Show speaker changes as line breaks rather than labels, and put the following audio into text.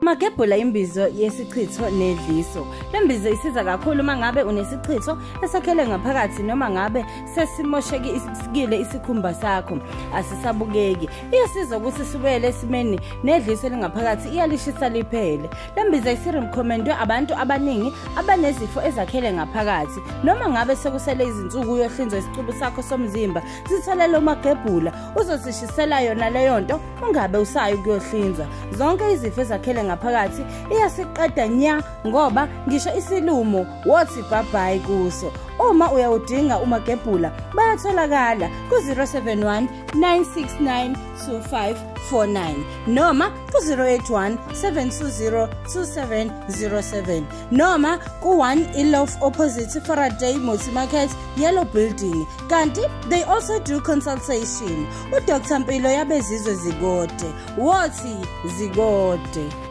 Magebhula imbizo yesichitho nedliso. Le mbizo isiza kakhulu uma ngabe unesichitho esakhele ngaphakathi noma ngabe sesimoshekile isikhumba sakho, asisabukeki. Iyasiza ukuthi sibuyele esimeni nedliso elingaphakathi iyalishisa liphele. Le mbizo isirecommendwe abantu abaningi abanezifo ezakhele ngaphakathi. Noma ngabe sekusele izinsuku uyohlinzwa isicubu sakho somzimba, zitholele umagebhula uzosishisela yona leyo nto ungabe usayi ukuyohlinzwa. Zonke izifo ezakhele ngaphakathi iyasiqeda nya, ngoba ngisho isilumo wothi bye-bye kuso. Uma uyawudinga umagebhula bayatholakala ku-071 969 2549 noma ku-081 720 2707 noma ku-1 Eloff opposite Faraday Multi Market, Yellow Building. Kanti they also do consultation. UDr Mpilo yabezizwe Zikode, wothi Zikode.